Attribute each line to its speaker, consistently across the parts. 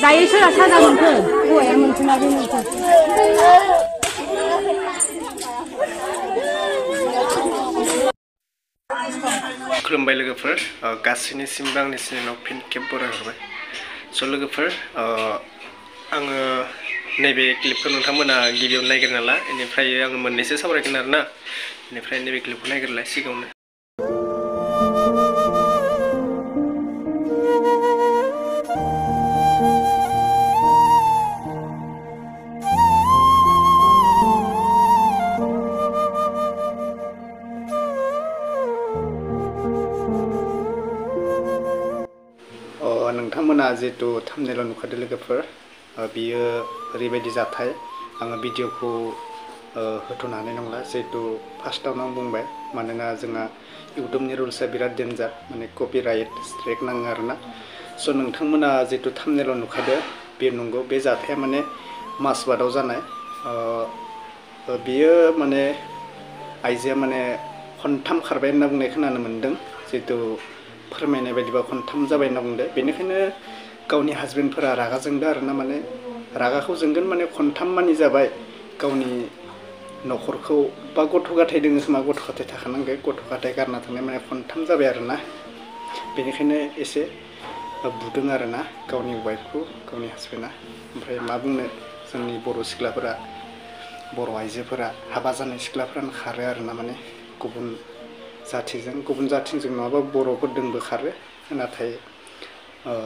Speaker 1: दायो सोरहा साजा मोनखो हौवाया मोनखोना बे मोनखो
Speaker 2: खुलुमबाय लोगोफोर गासैनिसिमबो आंनि चेनेलाव फिन खेब बरायहरबाय स' लोगोफोर आङो नैबे क्लिपखौ नोंथांमोना गिबियावनो नायग्रोना ला बेनिफ्राय आङो मोननैसो सावरायगोन आरोना बेनिफ्राय नैबे क्लिपखौ नायग्रोलाय सिगाङावनो नोंथांमोना जिहेतु थाम्बनेलाव नुखादों लोगोफोर बियो ओरैबायदि जाथाय आङो भिडिअखौ होथ'नो हानाय नंला जिहेतु फार्स्टआवनो आं बुंबाय मानोना जोंहा इउटुबनि रुल्सआ बिराद डेन्जार माने कपिराइट स्ट्राइक नाङो आरोना स' नोंथांमोना जिहेतु थाम्बनेलाव नुखादों बे नंगौ बे जाथाया माने मासबादाव जानाय बियो माने आइजोआ माने खनथाम खारबाय होनना बुंनाय खोनानो मोन्दों जिहेतु फोरमायनाय बायदिबा खनथाम जाबाय होनना बुंदों बेनिखायनो गावनि हासबेन्डफोरा रागा जोंदों आरोना माने रागाखौ जोंगोन माने खनथाम मानि जाबाय गावनि न'खरखौ बा गथ' गथाय दोङो खोमा गथ' गथाय थाखानांगो गथ' गथाय गारना थांनाय माने खनथाम जाबाय आरोना बेनिखायनो एसे बुदों आरोना गावनि वाइफखौ गावनि हासबेन्डआ ओमफ्राय मा बुंनो जोंनि बर' सिख्लाफोरा बर' आइजोफोरा हाबा जानाय सिख्लाफोरानो खारो आरोना माने गुबुन जाथिजों नङाबा बर'फोरजोंबो खारो नाथाय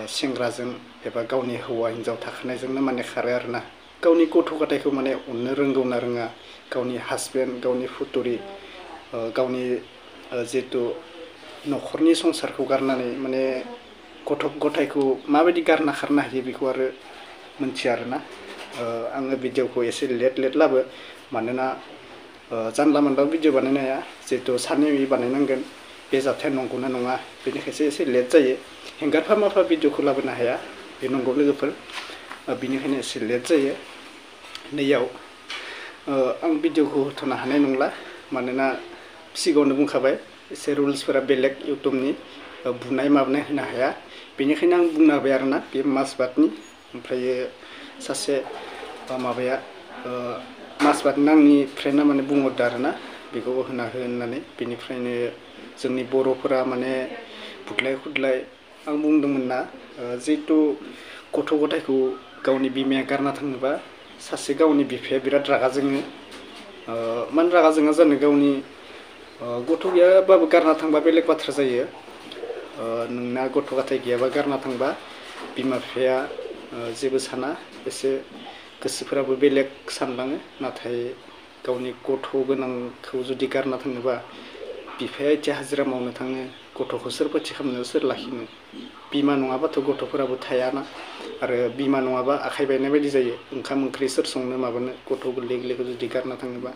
Speaker 2: सेंग्राजों एबा गावनि हौवा हिन्जाव थाखानायजोंनो माने खारो आरोना गावनि गथ' गथायखौ माने अननो रोंगौ ना रोङा गावनि हासबेन्ड गावनि फुथुरि गावनि जिहेतु न'खरनि संसारखौ गारनानै माने गथ' गथायखौ माबायदि गारना खारनो हायो बेखौ आरो मोनथिया आरोना आङो भिडिअखौ एसे लेट लाबो मानोना जानला मोनला भिडिअ बानायनो हाया जिहेतु सानैनि बानायनांगोन बे जाथाया नंगौना नङा बेनिखायसो एसे लेट जायो हेंगारफा माफा भिडिअखौ लाबोनो हाया बे नंगौ लोगोफोर बिनिखायनो एसे लेट जायो नैयाव आं भिडिअखौ होथ'नो हानाय नंला मानोना सिगाङावनो बुंखाबाय एसे रुल्सफोरा बेलेग इउटुबनि बुनाय माबानाय होनो हाया बेनिखायनो आं बुंना होबाय आरोना बे मासबादनि ओमफ्रायो सासे माबाया मासबादनि आंनि फ्रेन्डआ माने बुंहरदो आरोना बेखौ होना हो होननानै बेनिफ्रायनो जोंनि बर'फोरा माने बुदलाय खुदलाय आं बुंदोंमोन ना जिहेतु गथ' गथायखौ गावनि बिमाया गारना थाङोबा सासे गावनि बिफाया बिराद रागा जोङो मानो रागा जोङा जानो गावनि गथ' गैयाबाबो गारना थांबा बेलेग बाथ्रा जायो नोंना गथ' गथाय गैयाबा गारना थांबा बिमा बिफाया जेबो साना एसे गोसोफोराबो बेलेग सानलाङो नाथाय गावनि गथ' गोनांखौ जुदि गारना थाङोबा बिफाया एसे हाजिरा मावनो थाङो गथ'खौ सोर फोथि खालामनो सोर लाखिनो बिमा नङाबाथ' गथ'फोराबो थायाना आरो बिमा नङाबा आखाइ बायनाय बायदि जायो ओंखाम ओंख्रि सोर संनो माबानो गथ' गोरलै गोरलैखौ जुदि गारना थाङोबा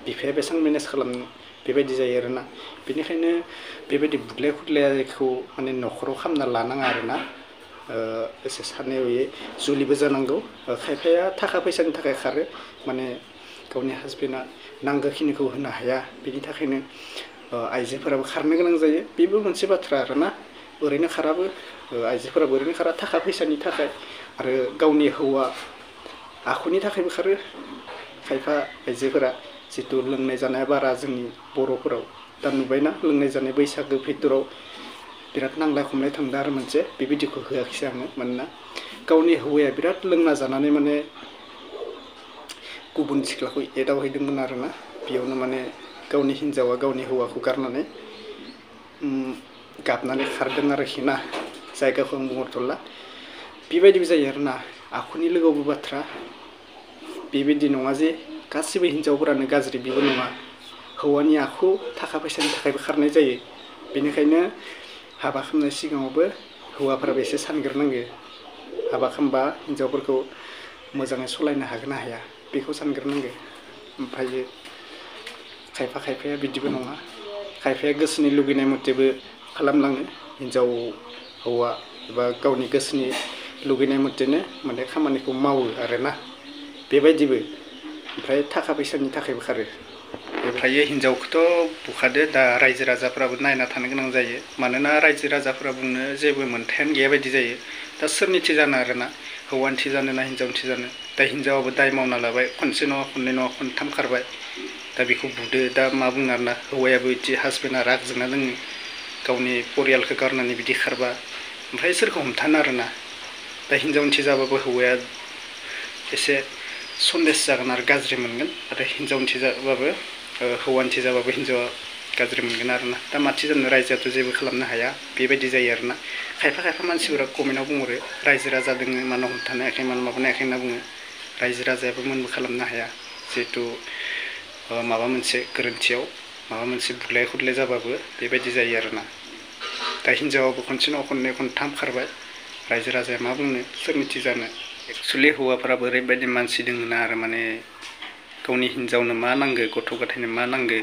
Speaker 2: बिफाया बेसेबां मेनेज खालामनो बेबायदि जायो आरोना बेनिखायनो बेबायदि बुदलाय खुदलायखौ माने न'खराव खालामना लानाङा आरोना एसे सानै हयै जुलिबो जानांगौ खायफाया थाखा फैसानि थाखाय खारो माने गावनि हासबेन्डआ नांगौखिनिखौ होनो हाया बेनि थाखायनो आइजोफोराबो खारनो गोनां जायो बेबो मोनसे बाथ्रा आरोना ओरैनो खाराबो आइजोफोराबो ओरैनो खारा थाखा फैसानि थाखाय आरो गावनि हौवा आखुनि थाखायबो खारो खायफा आइजोफोरा जितु लोंनाय जानाया बारा जोंनि बर'फोराव दा नुबायना लोंनाय जानाय बैसागो फेटराव बिराद नांलाय खमलाय थांदों आरो मोनसे बेबायदिखौ होआखिसै आङो मानोना गावनि हौवाया बिराद लोंना जानानै माने गुबुन सिख्लाखौ एदावहैदोंमोन आरोना बेयावनो माने गावनि हिन्जावा गावनि हौवाखौ गारनानै गाबनानै खारदों आरोखि ना जायगाखौ आं बुंहरथ'ला बेबायदिबो जायो आरोना आखुनि लोगोआवबो बाथ्रा बेबायदि नङा जे गासिबो हिन्जावफोरानो गाज्रि बेबो नङा हौवानि आखु थाखा फैसानि थाखायबो खारनाय जायो बेनिखायनो हाबा खालामनाय सिगाङावबो हौवाफोराबो एसे सानग्रोनांगो हाबा खालामबा हिन्जावफोरखौ मोजाङै सालायनो हागोन ना हाया बेखौ सानग्रोनांगो ओमफ्रायो खायफाया बिदिबो नङा खायफाया गोसोनि लुगैनाय मथेबो खालामलाङो हिन्जाव हौवा एबा गावनि गोसोनि लुगैनाय मथेनो माने खामानिखौ मावो आरोना बेबायदिबो ओमफ्राय थाखा फैसानि थाखायबो खारो ओमफ्राय हिनजावखौथ' बुखादो दा रायजो राजाफ्राबो नायना थानो गोनां जायो मानोना रायजो राजाफ्रा बुंनो जेबो मोन्थायानो गैया बायदि जायो दा सोरनिथि जानो आरोना हौवानिथि जानो ना हिनजावनिथि जानो दा हिनजावाबो दाय मावना लाबाय खनसे नङा खननै नङा खनथाम खारबाय दा बेखौ बुदो दा मा बुंनो आरोना हौवायाबो बिदि हासबेन्डआ राग जोंना दोङो गावनि परियालखौ गारनानै बिदि खारबा ओमफ्राय सोरखौ हमथानो आरोना दा हिनजावनिथि जाबाबो हौवाया एसे सन्देस जागोन आरो गाज्रि मोनगोन आरो हिनजावनिथि जाबाबो हौवानिथि जाबाबो हिनजावा गाज्रि मोनगोन आरोना दा माथि जानो रायजोआथ' जेबो खालामनो हाया बेबायदि जायो आरोना खायफा मानसिफोरा कमेन्टआव बुंहरो रायजो राजा दोङो मानो हमथानो हायाखै मानो माबानो हायाखै होनना बुङो रायजो राजायाबो मोनबो खालामनो हाया जिहेथु माबा मोनसे गोरोन्थियाव माबा मोनसे बुलाय खुरलाय जाबाबो बेबायदि जायो आरोना दा हिनजावाबो खनसे नङा खननै खनथाम खारबाय रायजो राजाया मा बुंनो सोरनिथि जानो एक्सुवेलि हौवाफोराबो ओरैबायदि मानसि दोङोना आरो माने गावनि हिनजावनो मा नांगौ गथ' गथायनो मा नांगौ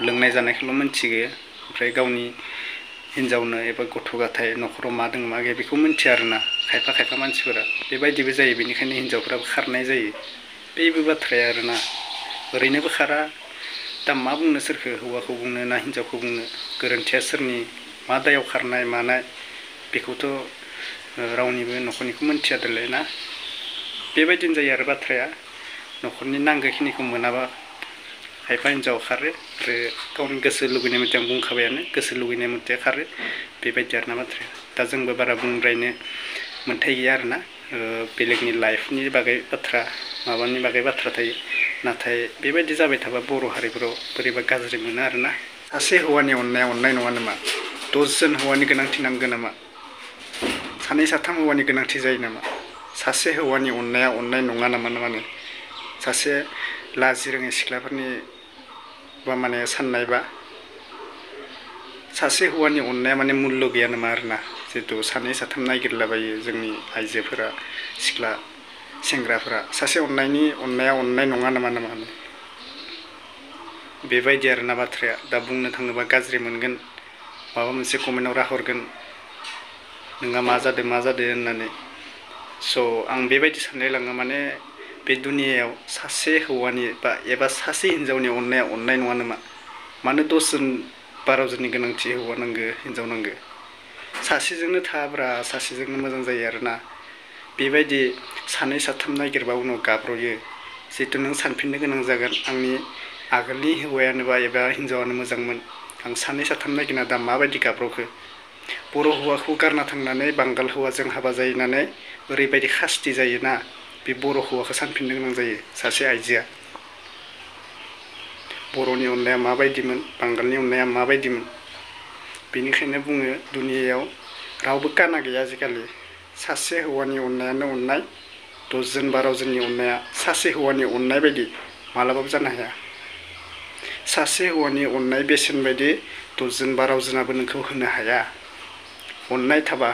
Speaker 2: लोंनाय जानायखौल' मिन्थिगो ओमफ्राय गावनि हिनजावनो एबा गथ' गथाय न'खराव मा दङ मा गैया बेखौ मिन्थिया आरोना खायफा मानसिफोरा बेबायदिबो जायो बेनिखायनो हिनजावफ्राबो खारनाय जायो बेबो बाथ्राया आरोना ओरैनोबो खारा दा मा बुंनो सोरखौ हौवाखौ बुंनो ना हिनजावखौ बुंनो गोरोन्थिया सोरनि मा दायाव खारनाय मानाय बेखौथ' रावनिबो न'खरनिखौ मिन्थिया दोलाय ना बेबायदिनो जायो आरो बाथ्राया न'खरनि नांगौखिनिखौ मोनाबा खायफा हिनजाव खारो आरो गावनि गोसो लुबैनाय मथे आं बुंखाबायानो गोसो लुबैनाय मथे खारो बेबायदि आरोना बाथ्राया दा जोंबो बारा बुंद्रायनो मोन्थाय गैया आरोना बेलेगनि लाइफनि बागै बाथ्रा माबानि बागै बाथ्रा थायो नाथाय बेबायदि जाबाय थाबा बर' हारिफोराव बोरैबा गाज्रि मोनो आरोना सासे हौवानि अननाया अननाय नङा नामा 10 जन हौवानि गोनांथि नांगौ नामा सानै साथाम हौवानि गोनांथि जायो नामा सासे हौवानि अननाया अननाय नङा नामा माने सासे लाजि रोङै सिख्लाफोरनि बा माने साननायबा सासे हौवानि अननाया माने मुल्य गैया नामा आरोना जिहेतु सानै साथाम नागिरलाबायो जोंनि आइजोफोरा सिख्ला सेंग्राफोरा सासे अननाया अननाय नङा नामा बेबायदि आरोना बाथ्राया दा बुंनो थाङोबा गाज्रि मोनगोन माबा मोनसे कमेन्टआव राहरगोन नोंहा मा जादों होननानै स' आं बेबायदि सानलाय लाङो माने बे दुनियायाव सासे हौवानि एबा सासे हिनजावनि अननाया अननाय नङा नामा मानो 10 जन 12 जननि गोनांथि हौवा नांगौ हिनजाव नांगौ सासेजोंनो थाब्रा सासेजोंनो मोजां जायो आरोना बेबायदि सानै साथाम नागिरबा उनाव गाब्र'यो जिहेतु नों सानफिननो गोनां जागोन आंनि आगोलनि हौवायानोबा एबा हिनजावानो मोजांमोन आं सानै साथाम नागिरना दा माबायदि गाब्र'खो बर' हौवाखौ गारना थांनानै बांगाल हौवाजों हाबा जाहैनानै ओरैबायदि खास्ति जायोना बे बर' हौवाखौ सानफिननो गोनां जायो सासे आइजोआ बर'नि अननाया माबायदिमोन बांगालनि अननाया माबायदिमोन बेनिखायनो बुङो दुनियायाव रावबो काना गैया आजिखालि सासे हौवानि अननायानो अननाय 10 जन 12 जननि अननाया सासे हौवानि अननाय बायदि मालाबाबो जानो हाया सासे हौवानि अननाय बेसेन बायदि 10 जन 12 जनाबो नोंखौ होनो हाया अननाय थाबा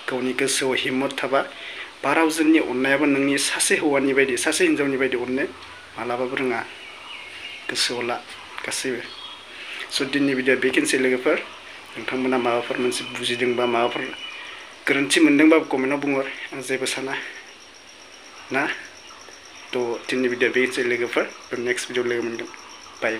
Speaker 2: गावनि गोसोआव हिम्मत थाबा 12 जननि अननायाबो नोंनि सासे हौवानि बायदि सासे हिनजावनि बायदि अननो मालाबाबो रोङा गोसोआव ला गासैबो स' दिननि भिडिअ बेखिनिसै लोगोफोर नोंथांमोना माबाफोर मोनसे बुजिदोंबा माबाफोर गोरोन्थि मोनदोंबाबो कमेन्टआव बुंहर आं जेबो साना ना थ' दिननि भिडिअ बेखिनिसै लोगोफोर नेक्स्ट भिडिअ लोगो मोनगोन बाय